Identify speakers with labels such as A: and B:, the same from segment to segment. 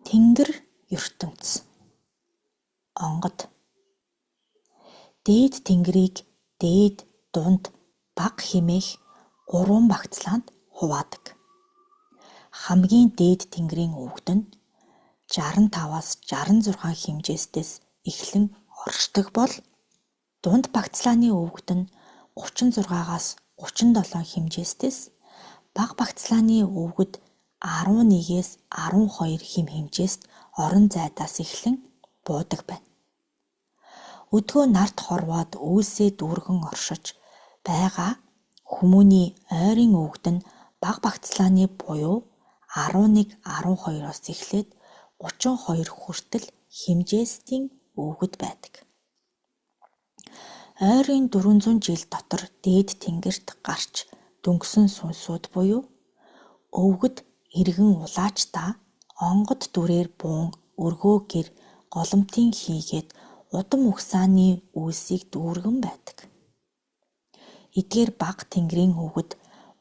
A: Тэнгэр ертөнц. Онгод. Дээд тэнгэрийг дээд, дунд, бага хэмээх гурван багцлаанд хуваадаг. Хамгийн дээд тэнгэрийн өвгөд нь 65-аас 66 хэмжээстээс эхлэн оршдог бол дунд багцлааны өвгөд нь 36-аас 37 хэмжээстээс, бага багцлааны өвгөд 11-ээс 12 хэм хэмжээст орон зайдаас эхлэн буудаг байна. Өдгөө нарт хорвоод үйлсээ дүүргэн оршиж байгаа хүмүүний ойрын өвгөд нь бага багцлааны буюу 11 12-оос эхлээд 32 хүртэл хэмжээстийн өвгөд байдаг. Ойрын 400 жил дотор дээд тэнгэрт гарч дөнгөсөн сүнсүүд буюу өвгөд эргэн улаачдаа онгод дүрээр буун өргөө гэр голомтын хийгээд удам угсааны үйлсийг дүүргэн байдаг. Эдгээр бага тэнгэрийн өвгөд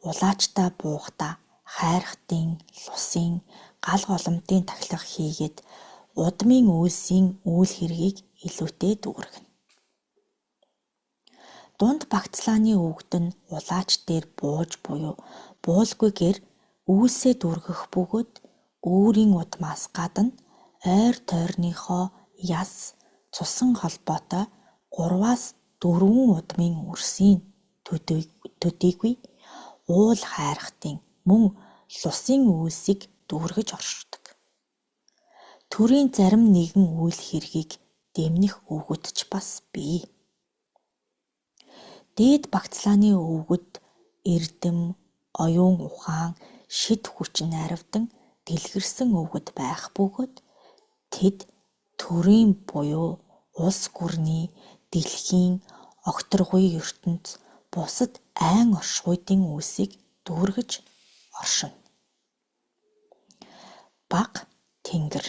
A: улаачдаа буухдаа хайрхтын, лусын, гал голомтын тахилга хийгээд удмын үйлсийн үйл хэргийг илүүтэй дүүргэнэ. Дунд багцлааны өвгөд нь улаач дээр бууж буюу буулгүйгээр үйлсээ дүүргэх бөгөөд өөрийн удмаас гадна ойр тойрныхоо яс, цусан холбоотой 3-аас 4 удмын үрсийн төдийгүй уул хайрхтын мөн лусын үйлсийг дүүргэж оршдог. Төрийн зарим нэгэн үйл хэргийг дэмнэх өвгөд ч бас бий. Дээд багцлааны өвгөд эрдэм, оюун ухаан, шид хүчин аривдан дэлгэрсэн өвгөд байх бөгөөд тэд төрийн буюу улс гүрний, дэлхийн, огторгуй ертөнц, бусад айн оршихуйдын үйлсийг дүүргэж оршино. Бага тэнгэр.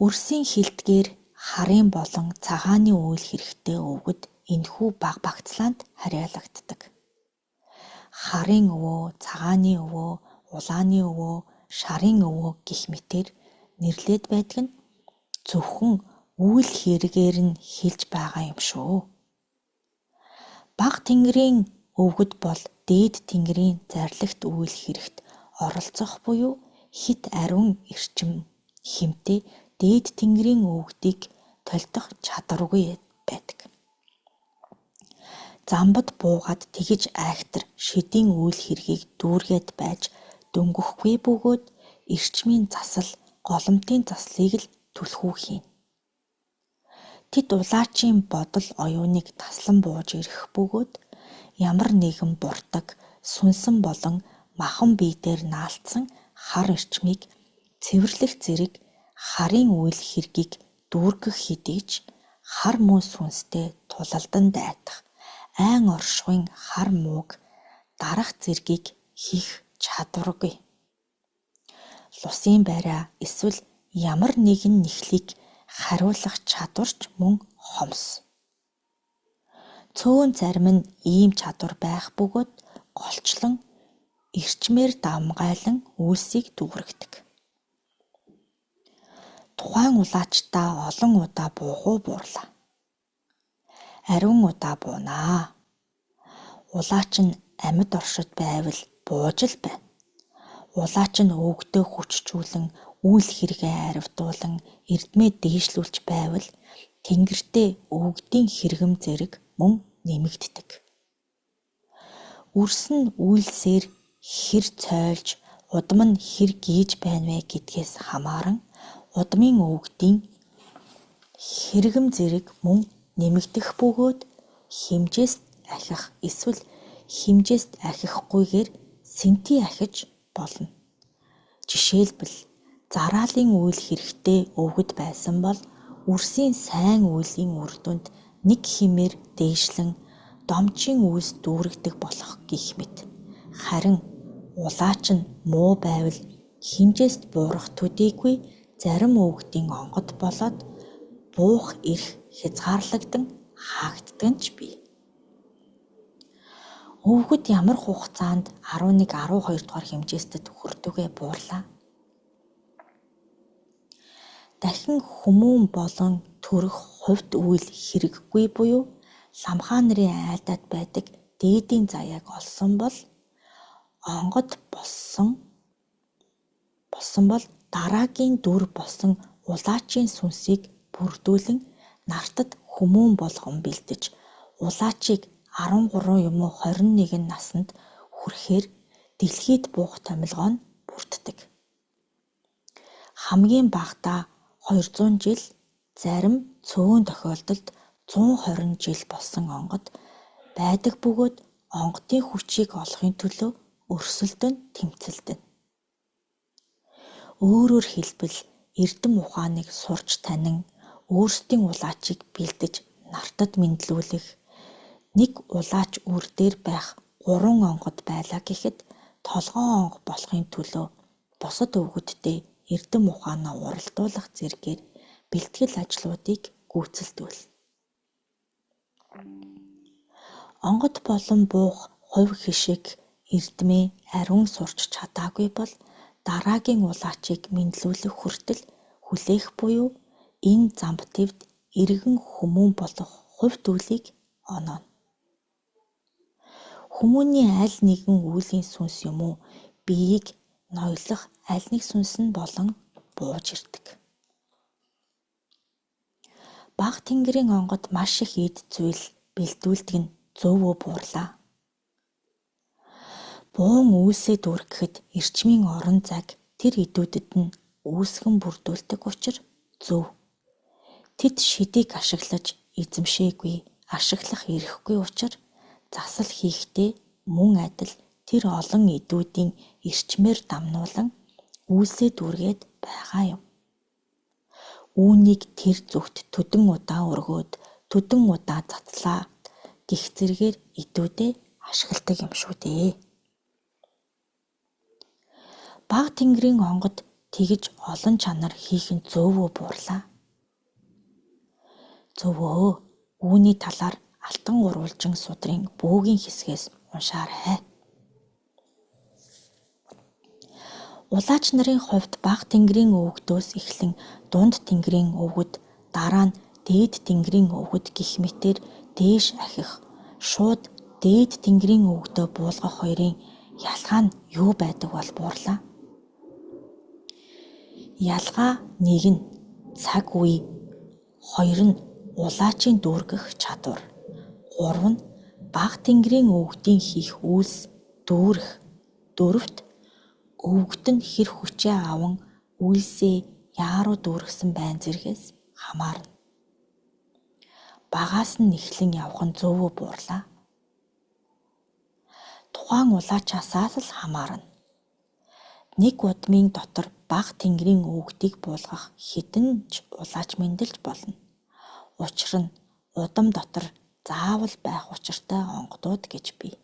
A: Үрсийн хилдгээр харын болон цагааны үйл хэрэгтэй өвгөд энэхүү бага багцлаанд харьяалагддаг. Харын өвөө, цагааны өвөө, улааны өвөө, шарын өвөө гэх мэтээр нэрлээд байдаг нь зөвхөн үйл хэрэгээр нь хэлж байгаа юм шүү. Бага тэнгэрийн өвгөд бол дээд тэнгэрийн зарлагт үйл хэрэгт оролцох буюу хэт ариун эрчим хэмтэй дээд тэнгэрийн өвгөдийг толдох чадваргүй байдаг. Замбад буугаад тэгэж айхтар шидийн үйл хэргийг дүүргээд байж дөнгөхгүй бөгөөд эрчмийн засал, голомтын заслыг л түлхүү хийнэ. Тэд улаачийн бодол оюуныг таслан бууж ирэх бөгөөд ямар нэгэн буртаг, сүнсэн болон махан бие дээр наалтсан хар эрчмийг цэвэрлэх зэрэг харын үйл хэргийг дүүргэх хэдий ч хар муу сүнстэй тулалдан дайтах, айн оршихуйн хар мууг дарах зэргийг хийх чадваргүй. Лусын байраа эсвэл ямар нэгэн нөхлийг хариулах чадвар ч мөн хомс. Цөөн зарим нь ийм чадвар байх бөгөөд голчлон эрчмээр давамгайлан үйлсийг дүүргэдэг. Тухайн улаачдаа олон удаа буух уу буурлаа. Ариун удаа буунаа. Улаач нь амьд оршид байвал бууж л байна. Улаач нь өвгдөө хүчжүүлэн үйл хэрэгээ аривдуулан эрдмээ дээшлүүлж байвал тэнгэртээ өвгдийн хэрэгэм зэрэг мөн нэмэгддэг. Үрс нь үйлсээр хэр цойлж, удам нь хэр гийж байна вэ гэдгээс хамааран удмын өвгдийн хэрэгэм зэрэг мөн нэмэгдэх бөгөөд хэмжээст ахих эсвэл хэмжээст ахихгүйгээр сэнтий ахиж болно. Жишээлбэл, зараалын үйл хэрэгтэй өвгөд байсан бол үрсийн сайн үйлийн үр дүнд нэг хэмээр дээшлэн домжийн үйлс дүүргэдэг болох гэх мэт. Харин улаач нь муу байвал хэмжээст буурах төдийгүй зарим өвгдийн онгод болоод буух эрх хязгаарлагдан хаагддаг нь ч бий. Өвгөд ямар хугацаанд 11 12 дугаар хэмжээстэд хүрдүгэ буурлаа. Дахин хүмүүн болон төрөх хувьд үйл хэрэггүй буюу ламхаа нарын айлдад байдаг дээдийн заяаг олсон бол онгод болсон бол дараагийн дүр болсон улаачийн сүнсийг бүрдүүлэн нартад хүмүүн болгон бэлдэж улаачийг 13 юм уу 21 наснд хүрэхээр дэлхийд буух томилгоо нь бүрддэг. Хамгийн багадаа 200 жил, зарим цөөн тохиолдолд 120 жил болсон онгод байдаг бөгөөд онгодын хүчийг олохын төлөө өрсөлдөн тэмцэлдэнэ. Өөрөөр хэлбэл эрдэм ухааныг сурч танин өөрсдийн улаачийг бэлдэж нартад мэндлүүлэх, нэг улаач үр дээр байх 3 онгод байлаа гэхэд толгоон онго болохын төлөө бусад өвгөдтэй эрдэм ухаанаа уралдуулах зэргээр бэлтгэл ажлуудыг гүйцэлдүүлнэ. Онгод болон буух хувь хишиг эрдмээ ариун сурч чадаагүй бол дараагийн улаачийг мэндлүүлэх хүртэл хүлээх буюу энэ замб твд эргэн хүмүүн болох хувьд үйлийг онооно. Хүмүүний аль нэгэн үйлийн сүнс юм уу биеийг ноёлох аль нэг сүнс нь болон бууж ирдэг. Бага тэнгэрийн онгод маш их эд зүйл бэлдүүлдэг нь зөв үү буурлаа. Буун үйлсээ дүүргэхэд эрчмийн орон зайг тэр эдүүдэд нь үүсгэн бүрдүүлдэг учир зөв. Тэд шидийг ашиглаж эзэмшээгүй, ашиглах эрхгүй учир засал хийхдээ мөн адил тэр олон эдүүдийн эрчмээр дамнуулан үйлсээ дүүргээд байгаа юм. Үүнийг тэр зүгт төдөн удаа өргөөд, төдөн удаа цацлаа гэх зэргээр эдүүдээ ашигладаг юм шүү дээ. Бага тэнгэрийн онгод тэгж олон чанар хийх нь зөв үү буурлаа? Зөв өө. Үүний талаар Алтан гурвалжин судрын бөөгийн хэсгээс уншаарай. Улаач нарын хувьд бага тэнгэрийн өвгдөөс эхлэн дунд тэнгэрийн өвгөд, дараа нь дээд тэнгэрийн өвгөд гэх мэтээр дээш ахих, шууд дээд тэнгэрийн өвгдөө буулгах хоёрын ялгаа нь юу байдаг бол буурлаа? Ялгаа нэг нь цаг үе, хоёр нь улаачийн дүүргэх чадвар, гурав нь бага тэнгэрийн өвгдийн хийх үйлс дүүрэх, дөрөвт өвгөд нь хэр хүчээ аван үйлсээ яаруу дүүргэсэн байна зэргээс хамаарна. Багаас нь эхлэн явах нь зөв үү буурлаа? Тухайн улаачаасаас л хамаарна. Нэг удмын дотор бага тэнгэрийн өвгдийг буулгах хэдэн ч улаач мэндэлж болно. Учир нь удам дотор заавал байх учиртай онгодууд гэж бий.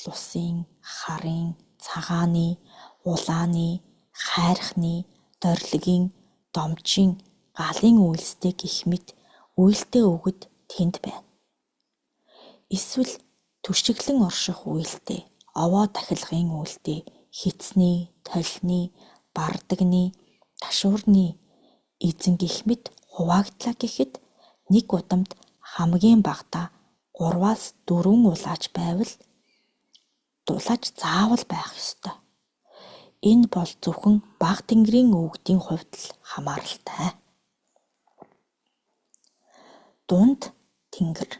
A: Лусын, харын, цагааны, улааны, хайрхны, дорилгийн, домчийн, галын үйлстэй гэх мэт үйлтэй өвгөд тэнд байна. Эсвэл түшиглэн орших үйлтэй, овоо тахилгын үйлтэй, хитсний, толины, бардагны, ташуурны эзэн гэх мэт хуваагдлаа гэхэд нэг удамд хамгийн багадаа 3-4 улаач байвал дулаач заавал байх ёстой. Энэ бол зөвхөн бага тэнгэрийн өвгдийн хувьд л хамааралтай. Дунд тэнгэр.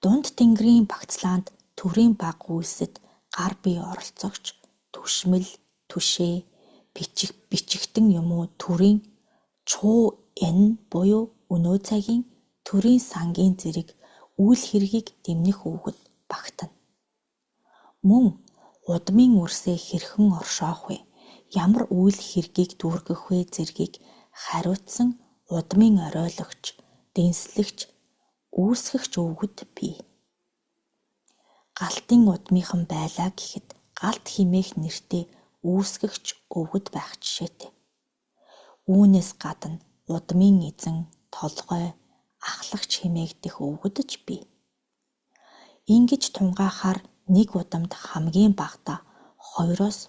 A: Дунд тэнгэрийн багцлаанд төрийн бага үйлсэд гар бие оролцогч, түшмэл, түшээ, бичигтэн юм уу төрийн чуу эн буюу өнөө цагийн төрийн сангийн зэрэг үйл хэргийг дэмнэх өвгөд багтана. Мөн удмын үрсээ хэрхэн оршоох вэ? Ямар үйл хэргийг дүүргэх вэ зэргийг хариуцсан удмын оройлогч, дэнслэгч, үүсгэгч өвгөд бий. Галтын удмынхан байлаа гэхэд галт хэмээх нэртэй үүсгэгч өвгөд байх жишээтэй. Үүнээс гадна удмын эзэн, толгой, ахлагч хэмээгдэх өвгөд ч бий. Ингэж тунгаахаар нэг удамд хамгийн багадаа 2-3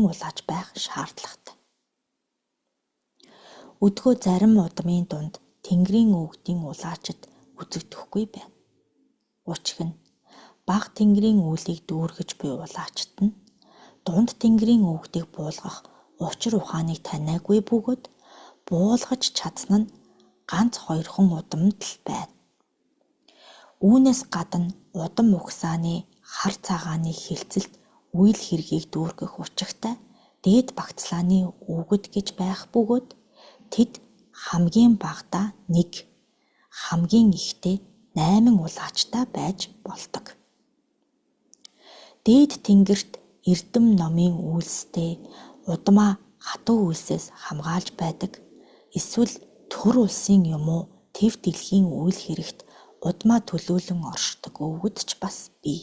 A: улаач байх шаардлагатай. Өдгөө зарим удмын дунд Тэнгэрийн өвгөдийн улаачид үзэгдэхгүй байна. Учир нь бага Тэнгэрийн үүлийг дүүргэж буй улаачид нь дунд Тэнгэрийн өвгөдийг буулгах учир ухааныг таниагүй бөгөөд буулгаж чадсан нь ганц хоёрхон удамд л байна. Үүнээс гадна удам угсааны хар цагааны хилцэлт үйл хэргийг дүүргэх учиртай дээд багцлааны өвгөд гэж байх бөгөөд тэд хамгийн багадаа 1, хамгийн ихдээ 8 улаачтай байж болдог. Дээд тэнгэрт эрдэм номын үйлстэй удмаа хатуу үйлсээс хамгаалж байдаг. Эсвэл төр улсын юм уу төв дэлхийн үйл хэрэгт удмаа төлөөлөн оршдог өвгөд ч бас бий.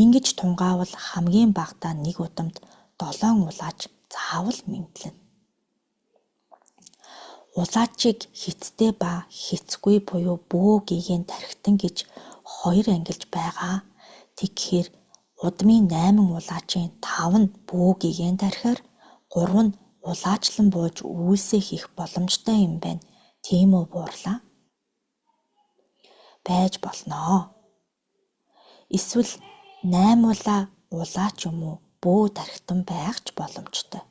A: Ингэж тунгаавал хамгийн багадаа нэг удамд 7 улаач заавал мэндлэнэ. Улаачийг хицтэй ба хицгүй буюу бөө гэгээн тархитан гэж хоёр ангилж байгаа. Тэгэхээр удмын 8 улаачийн 5 нь бөө гэгээн тархиар, 3 нь улаачлан бууж үйлсээ хийх боломжтой юм байна. Тийм үү Буурлаа? Байж болноо. Эсвэл 8 улаа улаач юм уу бөө тархитан байх ч боломжтой.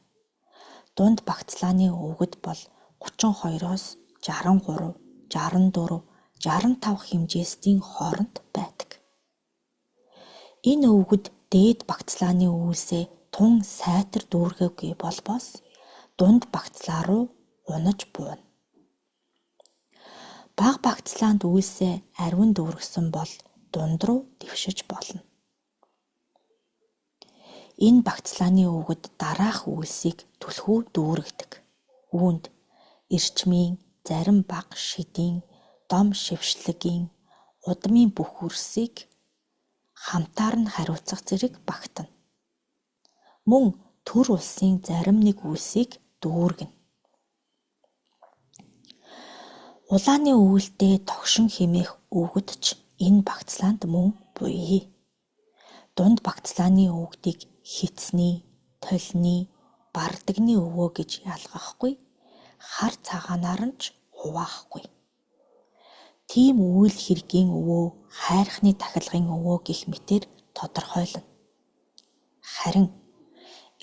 A: Дунд багцлааны өвгөд бол 32-оос 63, 64, 65 хэмжээстийн хооронд байдаг. Энэ өвгөд дээд багцлааны үйлсээ тун сайтар дүүргээгүй болбоос дунд багцлаа руу унаж бууна. Бага багцлаанд үйлсээ ариван дүүргэсэн бол дунд руу дэвшиж болно. Энэ багцлааны өвгөд дараах үйлсийг түлхүү дүүргэдэг. Үүнд эрчмийн, зарим бага шидийн, дом шившлэгийн, удмын бүх үрсийг хамтаар нь хариуцах зэрэг багтана. Мөн төр улсын зарим нэг үйлсийг дүүргэнэ. Улааны үүлдээ тогшин хэмээх өвгөд ч энэ багцлаанд мөн буй. Дунд багцлааны өвгөдийг хицний, толины, бардагны өвөө гэж ялгахгүй, хар цагаанаар нь ч хуваахгүй. Тийм үйл хэргийн өвөө, хайрхны тахилгын өвөө гэх мэтээр тодорхойлно. Харин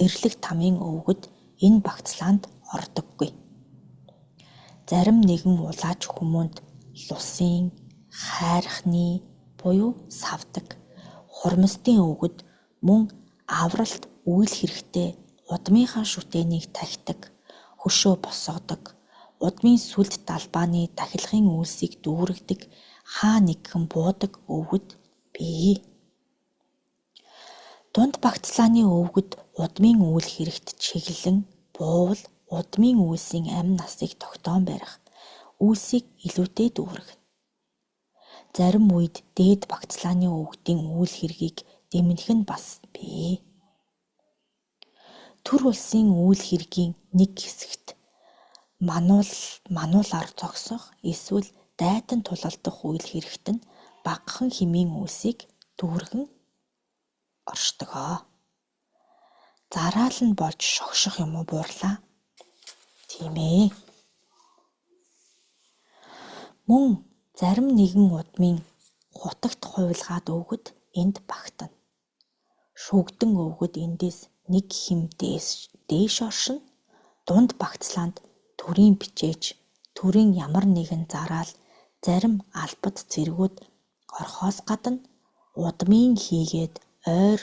A: эрлэг тамын өвгөд энэ багцлаанд ордоггүй. Зарим нэгэн улаач хүмүүнд лусын, хайрхны буюу савдаг, хурмстын өвгөд мөн авралт үйл хэрэгтэй удмынхаа шүтээнийг тахидаг, хөшөө босгодог, удмын сүлд далбааны тахилгын үйлсийг дүүргэдэг, хаа нэгхэн буудаг өвгөд бий. Дунд багцлааны өвгөд удмын үйл хэрэгт чиглэн буувал удмын үйлсийн амь насыг тогтоон барих, үйлсийг илүүтэй дүүргэнэ. Зарим үед дээд багцлааны өвгөдийн үйл хэргийг дэмнэх нь бас бий. Төр улсын үйл хэргийн нэг хэсэгт мануулаар зогсох эсвэл дайтан тулалдах үйл хэрэгт нь багахан хэмийн үйлсийг дүүргэн оршдог. Зараал нь болж шогшох юм уу Буурлаа? Тийм ээ. Мөн зарим нэгэн удмын хутагт хувилгаад өвгөд энд багтана. Шүгдэн өвгөд эндээс нэг хэм дээш оршино. Дунд багцлаанд төрийн бичээж, төрийн ямар нэгэн зараал, зарим албад цэргүүд орохоос гадна удмын хийгээд ойр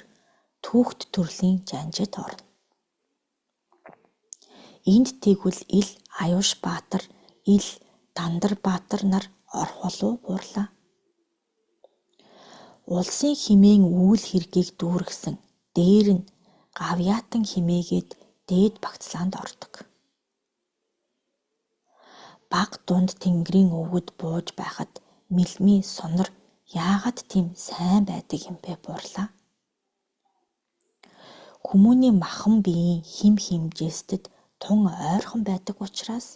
A: түүхт төрлийн жанжид орно. Энд тэгвэл ил Аюуш Баатар, ил Дандар Баатар нар орох болов Буурлаа? Улсын хэмээн үйл хэргийг дүүргэсэн дээр нь гавьяатан химээгээд дээд багцлаанд ордог. Бага дунд тэнгэрийн өвгөд бууж байхад мэлмийн сунар яагаад тийм сайн байдаг юм бэ Буурлаа? Хүмүүний махан биеийн хэм хэмжээстэд тун ойрхон байдаг учраас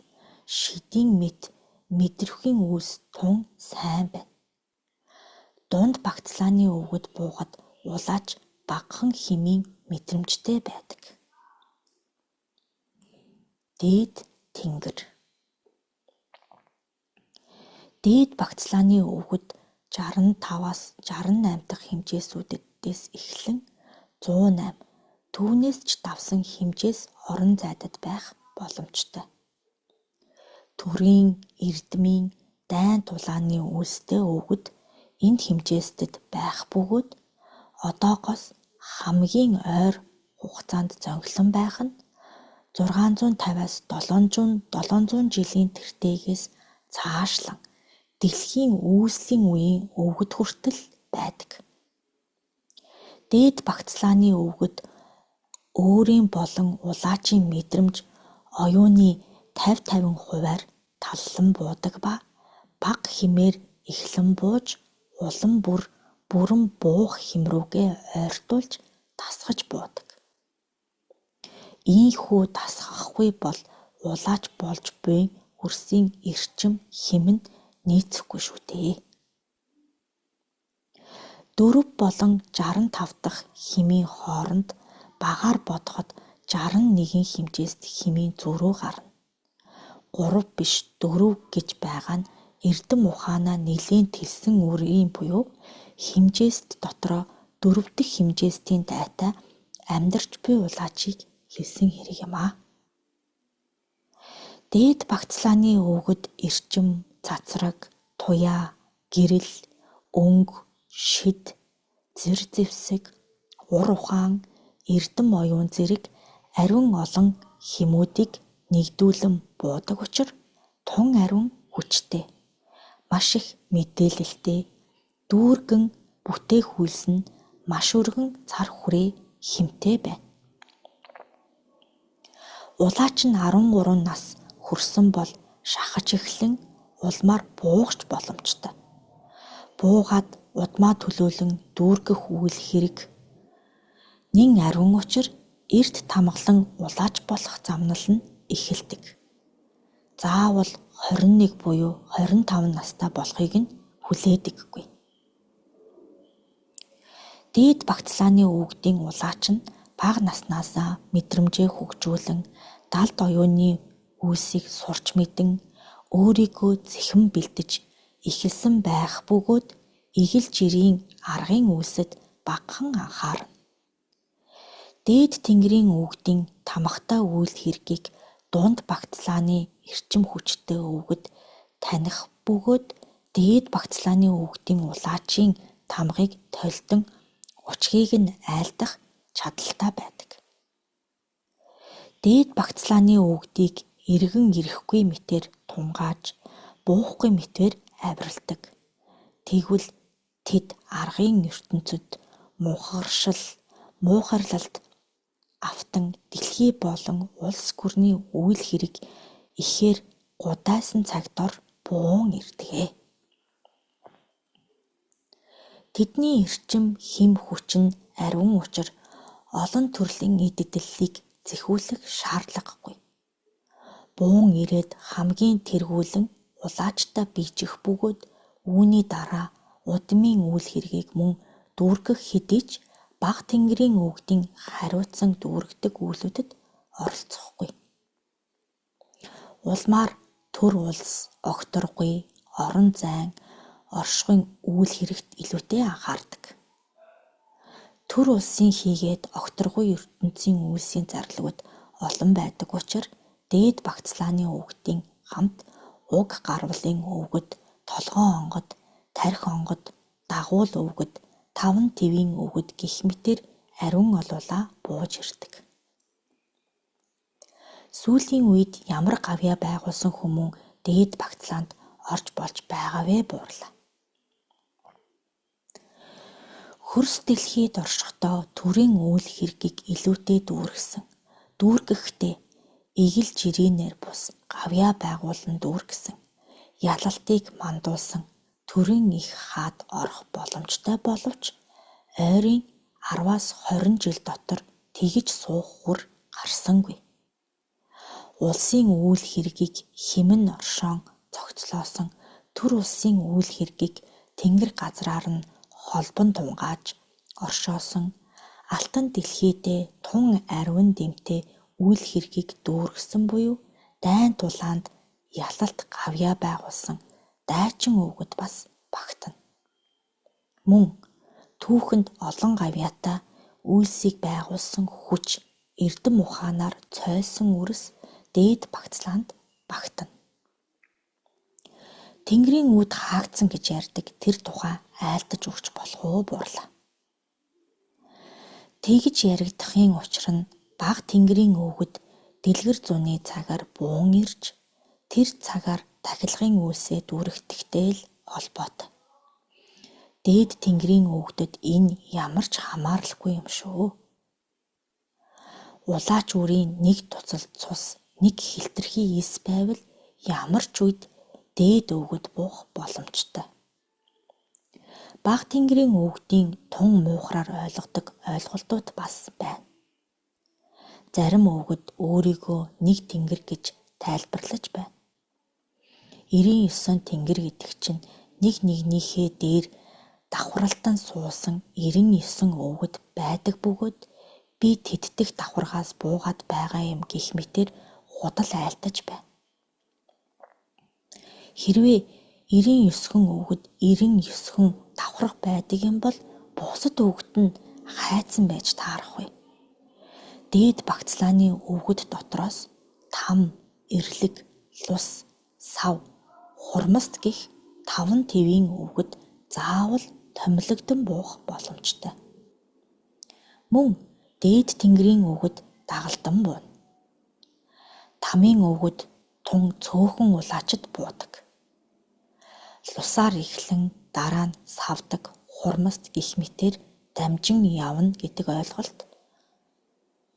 A: шидийн мэт мэдрэхүйн үйлс тун сайн байна. Дунд багцлааны өвгөд буухад улаач багахан хэмийн мэдрэмжтэй байдаг. Дээд тэнгэр. Дээд багцлааны өвгөд 65-аас 68 дахь хэмжээсүүдээс эхлэн 108, түүнээс ч давсан хэмжээс орон зайдад байх боломжтой. Төрийн, эрдмийн, дайн тулааны үйлстэй өвгөд энд хэмжээстэд байх бөгөөд одоогоос хамгийн ойр хугацаанд зонхилон байх нь 650-аас 700 жилийн тэртээгээс цаашлан дэлхийн үүслийн үеийн өвгөд хүртэл байдаг. Дээд багцлааны өвгөд өөрийн болон улаачийн мэдрэмж оюуны 50-50 хувиар таллан буудаг ба бага хэмээр эхлэн бууж улам бүр бүрэн буух хэм рүүгээ ойртуулж дасгаж буудаг. Ийнхүү дасгахгүй бол улаач болж буй үрсийн эрчим хэм нь нийцэхгүй шүү дээ. 4 болон 65 дахь хэмийн хооронд багаар бодоход 61 хэмжээст хэмийн зөрүү гарна. 3 биш 4 гэж байгаа нь эрдэм ухаанаа нэлээн тэлсэн үрийн буюу хэмжээст дотроо 4 дахь хэмжээстийн дайтай амьдарч буй улаачийг хэлсэн хэрэг юм аа. Дээд багцлааны өвгөд эрчим, цацраг, туяа, гэрэл, өнгө, шид, зэр зэвсэг, ур ухаан, эрдэм оюун зэрэг ариун олон хэмүүдийг нэгдүүлэн буудаг учир тун ариун хүчтэй, маш их мэдээлэлтэй, дүүргэн бүтээх үйлс нь маш өргөн цар хүрээ хэмтэй байна. Улаач нь 13 нас хүрсэн бол шахаж эхлэн улмаар буугч боломжтой. Буугаад удмаа төлөөлөн дүүргэх үйл хэрэг нэн ариун учир эрт тамгалан улаач болох замнал нь эхэлдэг. Заавал 21 буюу 25 настай болохыг нь хүлээдэггүй. Дээд багцлааны өвгдийн улаач нь бага наснаасаа мэдрэмжээ хөгжүүлэн далд оюуны үйлсийг сурч мэдэн өөрийгөө зэхэн бэлдэж эхэлсэн байх бөгөөд эгэл жирийн аргын үйлсэд багахан анхаарна. Дээд тэнгэрийн өвгдийн тамгатай үйл хэргийг дунд багцлааны эрчим хүчтэй өвгөд таних бөгөөд дээд багцлааны өвгдийн улаачийн тамгыг толидон учгийг нь айлдах чадалтай байдаг. Дээд багцлааны өвгдийг эргэн ирэхгүй мэтээр тунгааж, буухгүй мэтээр авиралдаг. Тэгвэл тэд аргын ертөнцөд мунхаршил, муухарлалд автан дэлхий болон улс гүрний үйл хэрэг ихээр гудайсан цаг дор буун ирдэг. Тэдний эрчим хэм хүч нь ариун учир олон төрлийн эд эдлэлийг зэхүүлэх шаардлагагүй. Буун ирээд хамгийн тэргүүлэн улаачтай бичих бөгөөд үүний дараа удмын үйл хэргийг мөн дүүргэх хэдий ч бага тэнгэрийн өвгдийн хариуцсан дүүргэдэг үйлүүдэд оролцохгүй. Улмаар төр улс, огторгуй, орон зайн, оршихуйн үйл хэрэгт илүүтэй анхаардаг. Төр улсын хийгээд огторгуй ертөнцийн үйлсийн зарлигууд олон байдаг учир дээд багцлааны өвгдийн хамт уг гарвлын өвгөд, толгоон онгод, тархи онгод, дагуул өвгөд, таван твийн өвгөд гэх мэтээр ариун олуулаа бууж ирдэг. Сүүлийн үед ямар гавьяа байгуулсан хүмүүн дээд багцлаанд орж болж байгаа вэ буурлаа. Хөрс дэлхийд оршихдоо төрийн үйл хэргийг илүүтэй дүүргэсэн. Дүүргэхдээ эгэл жирийнээр бус гавьяа байгуулан дүүргэсэн. Ялалтыг мандуулсан төрийн их хаад орох боломжтой боловч ойрын 10-аас 20 жил дотор тэгж суух үр гарсангүй. Улсын үйл хэргийг хэмнэн оршоон цогцлоосон төр улсын үйл хэргийг тэнгэр газраар нь холбон тунгааж оршоосон алтан дэлхийдээ тун ариун дэмтэй үйл хэргийг дүүргэсэн буюу Дайн тулаанд ялалт гавьяа байгуулсан дайчин өвгөд бас багтана. Мөн түүхэнд олон гавьяатай үйлсийг байгуулсан хүч эрдэм ухаанаар цойлсон үрс дээд багцлаанд багтана. Тэнгэрийн үүд хаагдсан гэж ярьдаг тэр тухай айлдаж өгч болох уу буурлаа. Тэгж яригдахын учир нь бага тэнгэрийн өвгөд дэлгэр зуны цагаар буун ирж тэр цагаар тахилгын үйлсээ дүүргэхдээ л холбоотой. Дээд тэнгэрийн өвгөдөд энэ ямар ч хамааралгүй юм шүү. Улаач үрийн нэг туцал цус, нэг хэлтэрхий эс байвал ямар ч үед дээд өвгөд буух боломжтой. Бага тэнгэрийн өвгөдийн тун муухраар ойлгодог ойлголтууд бас байна. Зарим өвгөд өөрийгөө нэг тэнгэр гэж тайлбарлаж байна. 99 тэнгэр гэдэг чинь нэг нэгнийхээ дээр давхралтан суусан 99 өвгөд байдаг бөгөөд би тэд дэх давхаргаас буугаад байгаа юм гэх мэтээр худал айлтаж байна. Хэрвээ 99 өвгөд 99 давхарга байдаг юм бол бусад өвгөд нь хайцсан байж таарах вэ? Дээд багцлааны өвгөд дотроос там, эрлэг, лус, сав, хурмаст гэх таван твийн өвгөд заавал томилогдон буух боломжтой. Мөн дээд тэнгэрийн өвгөд дагалдан бууна. Тамын өвгөд тун цөөхөн улаачид буудаг. Лусаар эхлэн дараа нь савдаг, хурмаст гэх мэтээр дамжин явна гэдэг ойлголт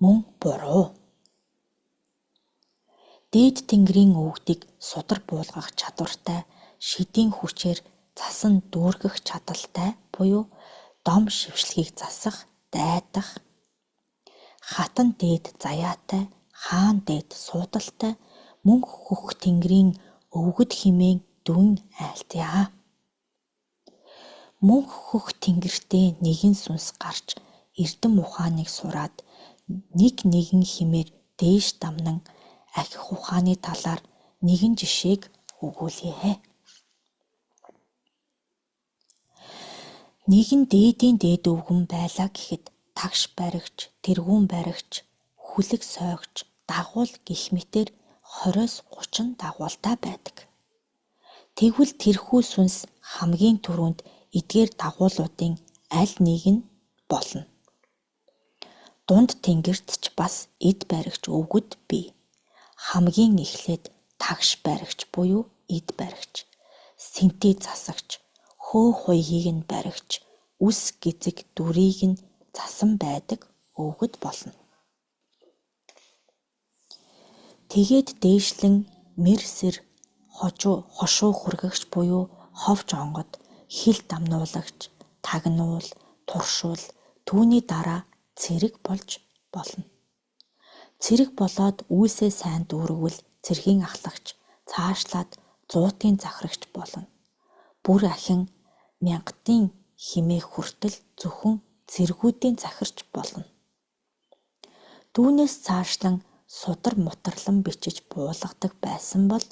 A: мөн буруу. Дээд тэнгэрийн өвгөдийг судар буулгах чадвартай, шидийн хүчээр засан дүүргэх чадалтай буюу дом шившлэгийг засах, дайдах, хатан дээд заяатай, хаан дээд суудалтай мөнх хөх тэнгэрийн өвгөд хэмээн дүн айлтъя. Мөнх хөх тэнгэртээ нэгэн сүнс гарч эрдэм ухааныг сураад нэг нэгэн хэмээр дээш дамнан ахих ухааны талаар нэгэн жишээг өгүүлье. Нэгэн дээдийн дээд өвгөн байлаа гэхэд тагш баригч, тэргүүн баригч, хүлэг сойгч, дагуул гэх мэтээр 20-30 дагуултай байдаг. Тэгвэл тэрхүү сүнс хамгийн түрүүнд эдгээр дагуулуудын аль нэг нь болно. Дунд тэнгэрт ч бас эд баригч өвгөд бий. Хамгийн эхлээд тагш баригч буюу эд баригч, сэнтий засагч, хөө хуйгийг нь баригч, үс гизэг дүрийг нь засан байдаг өвгөд болно. Тэгээд дээшлэн мэр сэр хошуу хүргэгч буюу ховж онгод, хил дамнуулагч, тагнуул, туршуул, түүний дараа цэрэг болж болно. Цэрэг болоод үйлсээ сайн дүүргвэл цэргийн ахлагч, цаашлаад зуутын захирагч болно. Бүр ахин мянгатын химээх хүртэл зөвхөн цэргүүдийн захирч болно. Түүнээс цаашлан судар мутарлан бичиж буулгадаг байсан бол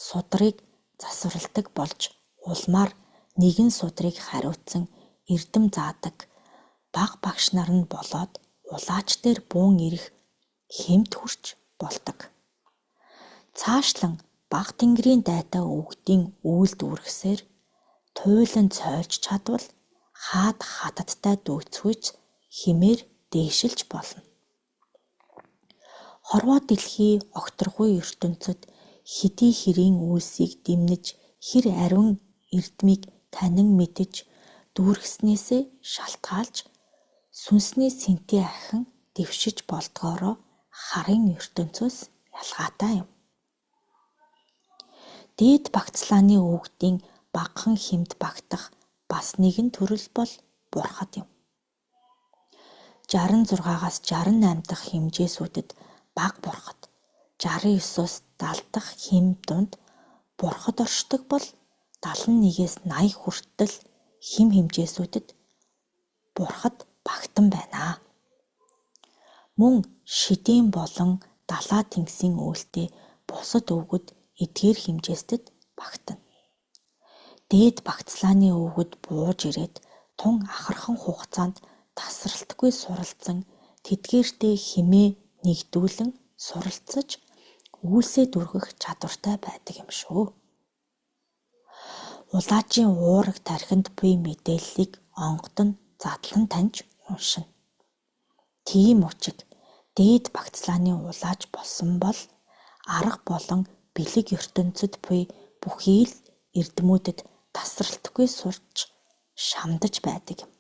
A: судрыг засварладаг болж улмаар нэгэн судрыг хариуцсан эрдэм заадаг бага багш нар нь болоод улаач дээр буун ирэх хэмт хүрч болдог. Цаашлан бага тэнгэрийн дайтай өвгөдийн үйл дүүргэсээр туйлан цойлж чадвал хаад хатадтай дүйцэхүйц химээр дээшилж болно. Хорвоо дэлхий огторгуй ертөнцөд хэдий хэрийн үйлсийг дэмнэж хэр ариун эрдмийг танин мэдэж дүүргэснээсээ шалтгаалж сүнсний сэнтий ахин дэвшиж болдгоороо харын ертөнцөөс ялгаатай юм. Дээд багцлааны өвгөдийн багахан хэмт багтах бас нэгэн төрөл бол бурхад юм. 66-аас 68 дахь хэмжээсүүдэд бага бурхад, 69-оос 70 дахь хэм дунд бурхад оршдог бол 71-ээс 80 хүртэл хэм хэмжээсүүдэд бурхад багтан байна. Мөн шидийн болон далаа тэнгисийн өвөлтэй бусад өвгөд эдгээр хэмжээстэд багтана. Дээд багцлааны өвгөд бууж ирээд тун ахархан хугацаанд тасралтгүй суралцан тэдгээртээ хэмээ нэгдүүлэн суралцаж үйлсээ дүүргэх чадвартай байдаг юм шүү. Улаачийн уураг тархинд буй мэдээллийг онгод нь задлан таньж уншина. Тийм учиг дээд багцлааны улаач болсон бол арга болон бэлэг ертөнцөд буй бүхий л эрдмүүдэд тасралтгүй сурч шамдаж байдаг юм.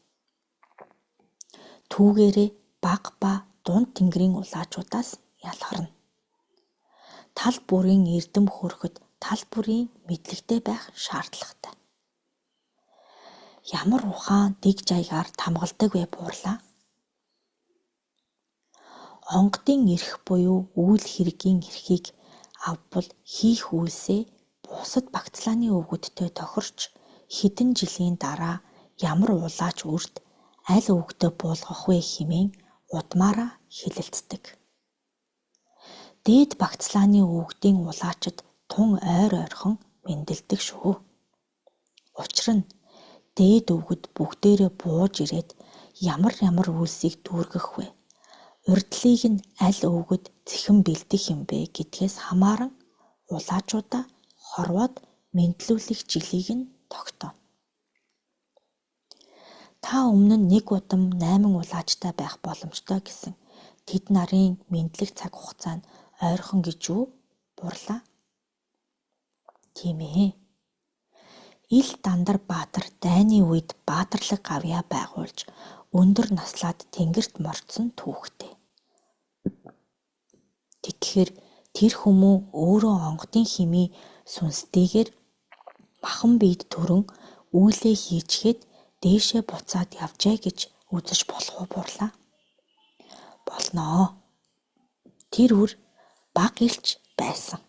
A: Түүгээрээ бага ба дунд тэнгэрийн улаачудаас ялгарна. Тал бүрийн эрдэм хөрөхөд тал бүрийн мэдлэгтэй байх шаардлагатай. Ямар ухаан дэг жаягаар тамгалдаг вэ буурлаа? Онгодын эрх буюу үйл хэргийн эрхийг авбал хийх үйлсээ бусад багцлааны өвгөдтэй тохирч хэдэн жилийн дараа ямар улаач үрд аль өвгөдөө буулгах вэ хэмээн удмаараа хэлэлцдэг. Дээд багцлааны өвгөдийн улаачид тун ойр ойрхон мэндэлдэг шүү. Учир нь дээд өвгөд бүгдээрээ бууж ирээд ямар ямар үйлсийг дүүргэх вэ? Урьдлыг нь аль өвгөд цэхэн бэлдэх юм бэ гэдгээс хамааран улаачуудаа хорвоод мэндлүүлэх жилийг нь тогтооно. Та өмнө нь нэг удам 8 улаачтай байх боломжтой гэсэн тэд нарын мэндлэх цаг хугацаа нь ойрхон гэж юу бурлаа? Тийм ээ. Ил Дандар Баатар дайны үед баатарлаг гавьяа байгуулж өндөр наслаад тэнгэрт мордсон түүхтэй. Тэгэхээр тэр хүмүүн өөрөө онгодын химийн сүнстэйгээр махан биед төрөн үйлээ хийчихэд дээшээ буцаад явжээ гэж үзэж болох уу бурлаа? Болноо. Тэр үр баг илч байсан.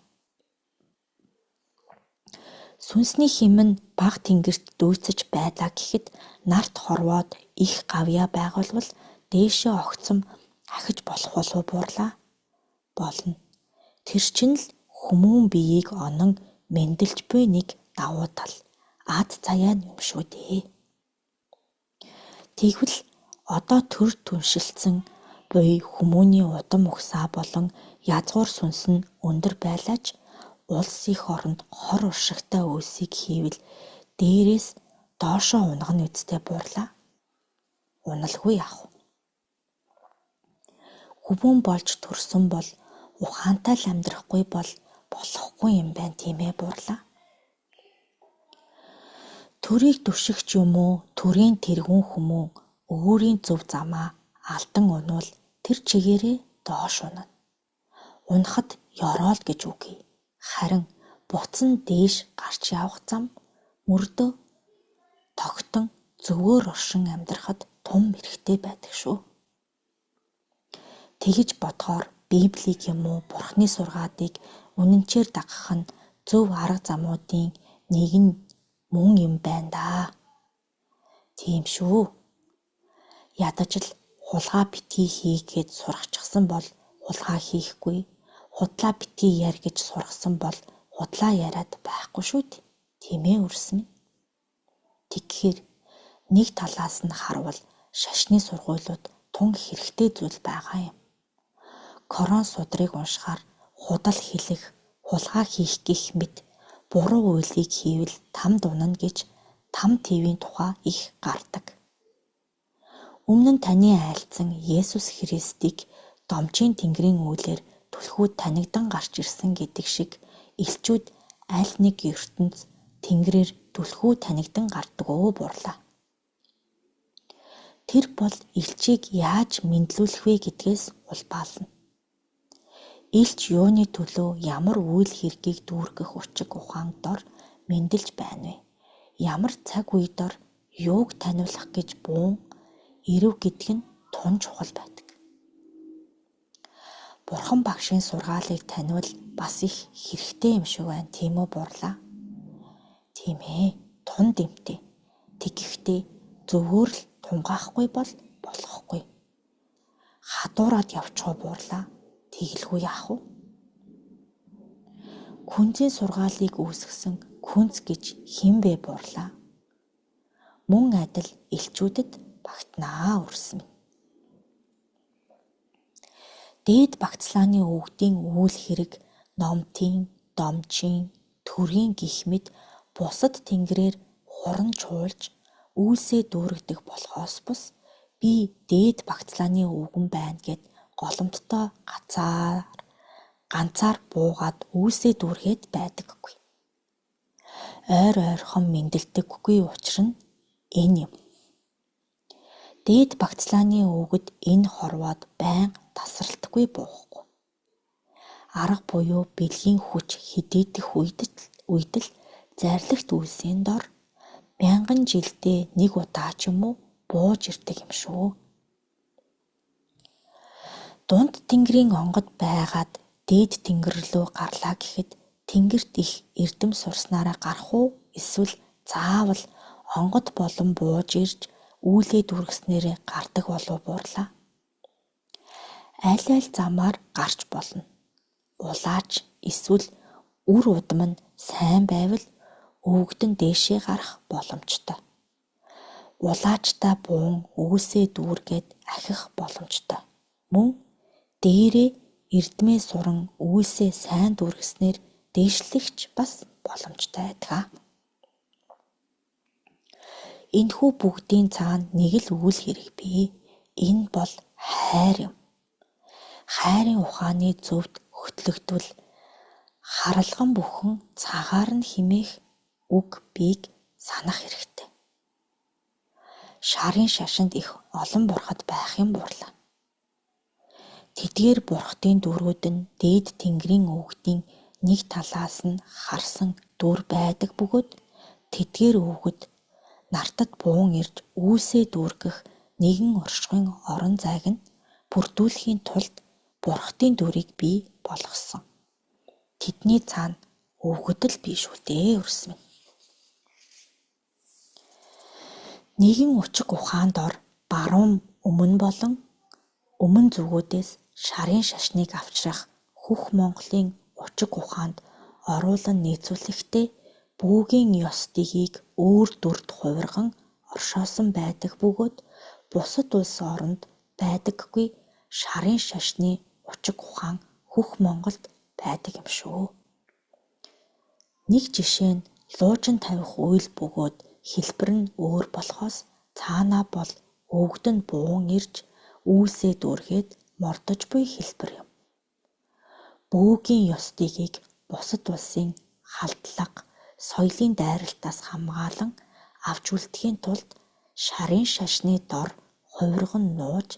A: Сүнсний хим нь баг тэнгэрт дүйцэж байлаа гэхэд нарт хорвоод их гавьяа байгуулвал дээшээ огцом ахиж болох болов буурлаа? Болно. Тэр чинь л хүмүүн биеийг онон мэндэлж буй нэг давуу тал ад заяа юм шүү дээ. Тэгвэл одоо төр түншилцэн буй хүмүүний удам угсаа болон язгуур сүнс нь өндөр байлаач улс их оронд хор уршигтай үйлсийг хийвэл дээрээс доошоо унагна үсттэй буурлаа. Уналгүй яах вэ? Хүмүүн болж төрсөн бол ухаантай л амьдрахгүй бол болохгүй юм байна тийм ээ буурлаа. Төрийг түшигч юм уу, төрийн тэргүүн хүмүүн өөрийн зөв замаа алдан унвал тэр чигээрээ доош унана. Унахад ёроол гэж үгүй. Харин буцан дээш гарч явах зам мөрдөө тогтон зөвөөр оршин амьдрахад тун хэрэгтэй байдаг шүү. Тэгж бодохоор Библийг юм уу Бурхны сургаалыг үнэнчээр дагах нь зөв арга замуудын нэг нь мөн юм байна даа. Тийм шүү. Ядаж л хулгай битгий хий гээд сургачихсан бол хулгай хийхгүй, худлаа битгий яар гэж сургасан бол худлаа яриад байхгүй шүү дээ. Тийм ээ үрсэн минь. Тэгэхээр нэг талаас нь харвал шашны сургуулиуд тун хэрэгтэй зүйл байгаа юм. Корон судрыг уншихаар худал хэлэх, хулгай хийх гэх мэт буруу үйлийг хийвэл тамд унана гэж там твийн тухай их гардаг. Өмнө нь таны айлцсан Есүс Христийг домчийн тэнгэрийн үйлээр түлхүү танигдан гарч ирсэн гэдэг шиг элчүүд аль нэг ертөнц тэнгэрээр түлхүү танигдан гардаг өө бурлаа. Тэр бол элчийг яаж мэндлүүлэх вэ гэдгээс улбаална. Элч юуны төлөө ямар үйл хэргийг дүүргэх учиг ухаан дор мэндэлж байна вэ? Ямар цаг үе дор юуг таниулах гэж буун ирэв гэдг нь тун чухал байдаг. Бурхан багшийн сургаалыг таниул бас их хэрэгтэй юм шиг байна, тийм үү бурлаа? Тийм ээ, тун дэмтэй. Тэгэхдээ зөвхөн л тунгаахгүй бол болохгүй. Хадуураад явчихуу буурлаа. Тэгэлгүй яах вэ? Күнзийн сургаалыг үүсгэсэн Күнз гэж хэн бэ Буурлаа? Мөн адил элчүүдэд багтана үрсэн минь. Дээд багцлааны өвгдийн үйл хэрэг номтын, домжийн, төрийн гэх мэт бусад тэнгэрээр хуран чуулж үйлсээ дүүргэдэг болохоос бус би дээд багцлааны өвгөн байна гэд голомттой ганцаар буугаад үйлсээ дүүргээд байдаггүй. Ойр ойрхон мэндэлдэггүй учир нь энэ юм. Дээд багцлааны өвгөд энэ хорвоод байнга тасралтгүй буухгүй. Арга буюу бэлгийн хүч хэдийдэх үед л зарлагт үйлсийн дор мянган жилдээ нэг удаа ч юм уу бууж ирдэг юм шүү. Дунд тэнгэрийн онгод байгаад дээд тэнгэр лүү гарлаа гэхэд тэнгэрт их эрдэм сурснаараа гарах уу эсвэл заавал онгод болон бууж ирж үүлээ дүүргэснээрээ гардаг болов Буурлаа. Аль аль замаар гарч болно. Улаач эсвэл үр удам нь сайн байвал өвгөд нь дээшээ гарах боломжтой. Улаачтай буун өвөөсөө дүүргээд ахих боломжтой. Мөн дээрээ эрдмээ суран өвөөсөө сайн дүүргэснээр дээшлэх ч бас боломжтой байдаг. Энэхүү бүгдийн цаана нэг л үйл хэрэг бий. Энэ бол хайр юм. Хайрын ухааны зөвд хөтлөгдвөл харалган бүхэн цагаар нь химээх үг бийг санах хэрэгтэй. Шарын шашинд их олон бурхад байх юм Буурлаа. Тэдгээр бурхадын дүрүүд нь дээд тэнгэрийн өвгдийн нэг талаас нь харсан дүр байдаг бөгөөд тэдгээр өвгөд нартад буун ирж үйлсээ дүүргэх нэгэн оршихуйн орон зайг нь бүрдүүлэхийн тулд бурхадын дүрийг бий болгосон. Тэдний цаана өвгөд л бий шүү дээ үрсэн минь. Нэгэн учиг ухаанд ор баруун өмнө болон өмнө зүгүүдээс шарын шашныг авчрах хөх Монголын учиг ухаанд оруулан нийцүүлэхдээ бүүгийн ёс дэгийг өөр дүрд хувирган оршоосон байдаг бөгөөд бусад улс оронд байдаггүй шарын шашны учиг ухаан хөх Монголд байдаг юм шүү. Нэг жишээ нь луужин тавих үйл бөгөөд хэлбэр нь өөр болохоос цаанаа бол өвгөд нь буун ирж үйлсээ дүүргээд мордож буй хэлбэр юм. Бөөгийн ёс дэгийг бусад улсын халдлага, соёлын дайралтаас хамгаалан авч үлдэхийн тулд шарын шашны дор хувирган нууж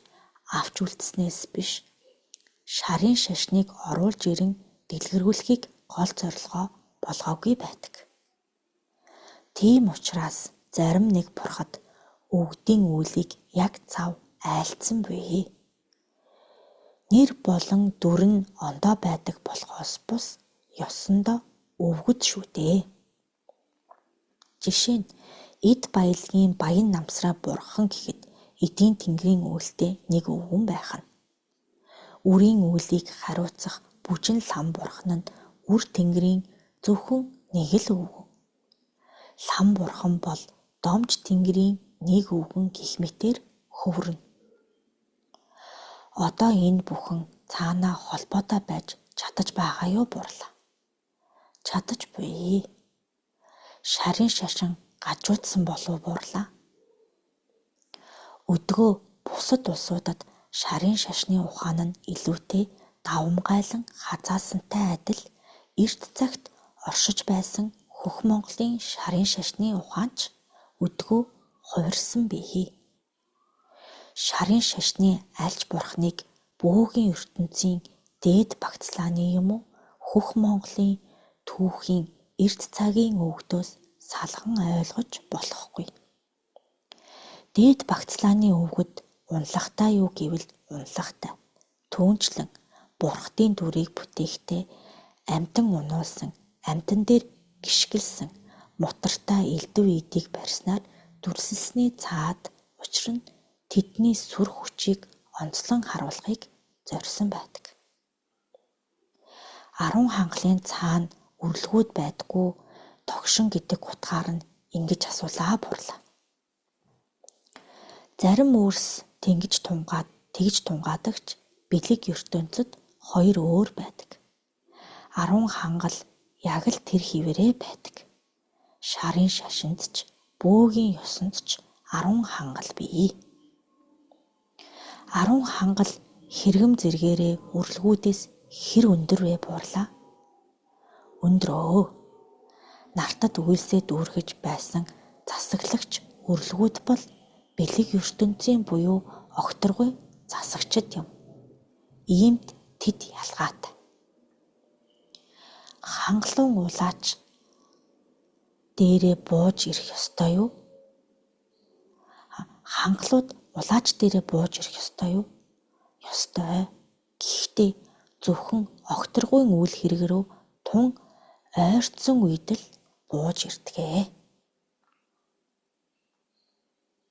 A: авч үлдсэнээс биш шарын шашныг оруулж ирэн дэлгэрүүлэхийг гол зорилгоо болгоогүй байдаг. Тийм учраас зарим нэг бурхад өвгдийн үйлийг яг цав айлтсан буй. Нэр болон дүр нь ондоо байдаг болохоос бус ёсондоо өвгөд шүү дээ. Жишээ нь эд баялагын баян намсраа бурхан гэхэд эдийн тэнгэрийн үйлдэл нэг өвгөн байх нь. Үрийн үйлийг хариуцах бүжин лам бурхан нь үр тэнгэрийн зөвхөн нэг л өвгөн. Лам бурхан бол домж тэнгэрийн нэг өвгөн гэх мэтээр хөврөнө. Одоо энэ бүхэн цаанаа холбоотой байж чадаж байгаа юу Буурлаа? Чадаж буй. Шарын шашин гажуудсан болов Буурлаа? Өдгөө бусад улсуудад шарын шашны ухаан нь илүүтэй давамгайлан хазаасантай адил эрт цагт оршиж байсан хөх Монголын шарын шашны ухаан ч өдгөө хувирсан бий. Шарын шашны альж бурхныг бөөгийн ертөнцийн дээд багцлааны юм уу хөх Монголын түүхийн эрт цагийн өвгдөөс салган ойлгож болохгүй. Дээд багцлааны өвгөд унлагтай юу гэвэл унлагтай. Түүнчлэн бурхадын дүрийг бүтээхдээ амьтан унуулсан, амьтан дээр гишгэлсэн мутартай элдв эдийг барьснаар дүрсэлсний цаад учир нь тэдний сүр хүчийг онцлон харуулахыг зорьсон байдаг. 10 хангалын цаана үрлэгүүд байдаггүй догшин гэдэг утгаар нь ингэж асуулаа бурлаа. Зарим өөрс тэнгэж тунгаад тэгж тунгаадаг ч бэлэг ертөнцөд хоёр өөр байдаг. 10 хангал яг л тэр хэвээрээ байдаг. Шарын шашинд ч бөөгийн ёсонд ч 10 хангал бий. 10 хангал хэрэгэм зэргээрээ үрлэгүүдээс хэр өндөр вэ буурлаа? Өндрөө. Нартад үйлсээ дүүргэж байсан засаглагч үрлэгүүд бол бэлэг ертөнцийн буюу огторгуй засагчид юм. Иймд тэд ялгаатай. Хангалуун улаач дээрээ бууж ирэх ёстой юу? Хангалууд улаач дээрээ бууж ирэх ёстой юу? Ёстой. Гэхдээ зөвхөн огторгуйн үйл хэрэг рүү тун ойртсон үед л бууж ирдэг.